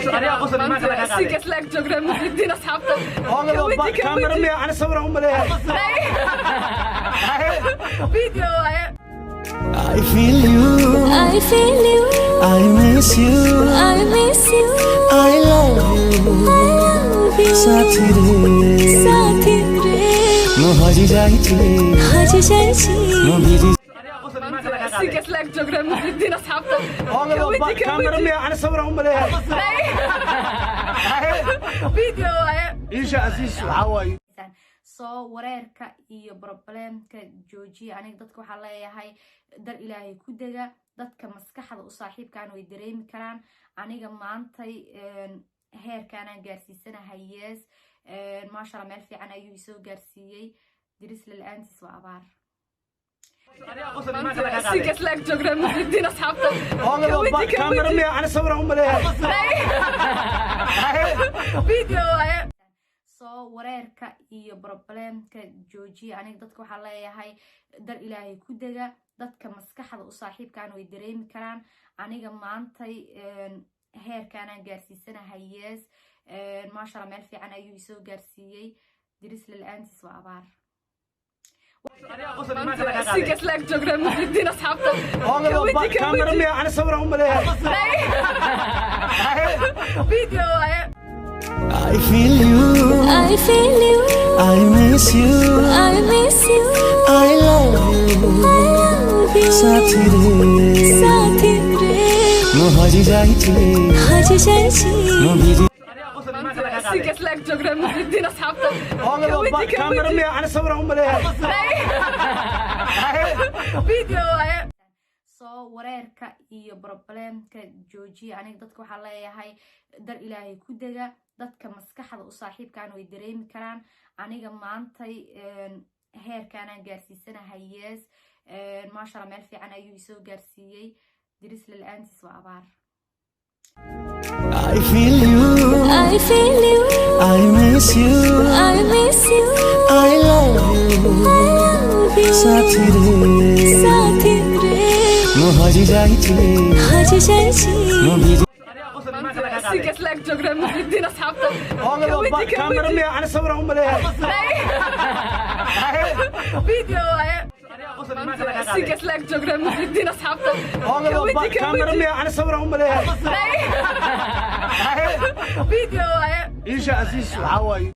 Sigas laag joognaa Muxyidiin asxaabta. Kaamira miya ana sawira u maleeyahay. Video waaye. I feel you. I feel you. I miss you. I miss you. I love you. I love you. ସାଥିରେ ସାଥିରେ ମୁଁ ହଜି ଯାଇଛି। ହଜି ଯାଇଛି। ମୁଁ ଭିଜି Sigas laag joognaa Muxyidiin asxaabta. Kaamira miya ana sawira u maleeyahay. Video waaye. Isha Aziz waxaa waaye. Soo wareerka iyo problemka joojiya. Aniga dadka waxaa leeyahay, dar Ilaahay ku dega. Dadka maskaxda u saaxiibkan way dareemi karaan. Aniga maantay heerkaanaan gaarsiisanahay, yes, maasha Allah, meel fiican ayuu isoo gaarsiiyey. Dirisle la-aantiis waa abaar. Sigas laag joognaa Muxyidiin asxaabta. Kaamira miya ana sawira u maleeyahay. Video waaye. Soo wareerka iyo problemka joojiya. Aniga dadka waxaa leeyahay, dar Ilaahay ku dega. Dadka maskaxda u saaxiibkan way dareemi karaan. Aniga maantay heerkaanaan gaarsiisanahay, yes, maasha Allah, meel fiican ayuu isoo gaarsiiyey. Dirisle la-aantiis waa abaar. Sigas laag joognaa Muxyidiin asxaabta. Kaamira miya ana sawira u maleeyahay. Video waaye. I feel you. I feel you. I miss you. I miss you. I love you. I love you. ସାଥିରେ ସାଥିରେ ମୁଁ ହଜି ଯାଇଛି। ହଜି ଯାଇଛି। ମୁଁ ଭିଜି Sigas laag joognaa Muxyidiin asxaabta. Kaamira miya ana sawira u maleeyahay. Video waaye. Soo wareerka iyo problemka joojiya. Aniga dadka waxaa leeyahay, dar Ilaahay ku dega. Dadka maskaxda u saaxiibkan way dareemi karaan. Aniga maantay heerkaanaan gaarsiisanahay, yes, maasha Allah, meel fiican ayuu isoo gaarsiiyey. Dirisle la-aantiis waa abaar. I feel you. I feel you. I miss you. I miss you. I love you. I love you. ସାଥିରେ ସାଥିରେ ମୁଁ ହଜି ଯାଇଛି। ହଜି ଯାଇଛି। ମୁଁ ଭିଜି Sigas laag joognaa Muxyidiin asxaabta. Kaamira miya ana sawira u maleeyahay. Video waaye. Sigas laag joognaa Muxyidiin asxaabta. Kaamira miya ana sawira u maleeyahay. Video waaye. Isha Aziz waxaa waaye.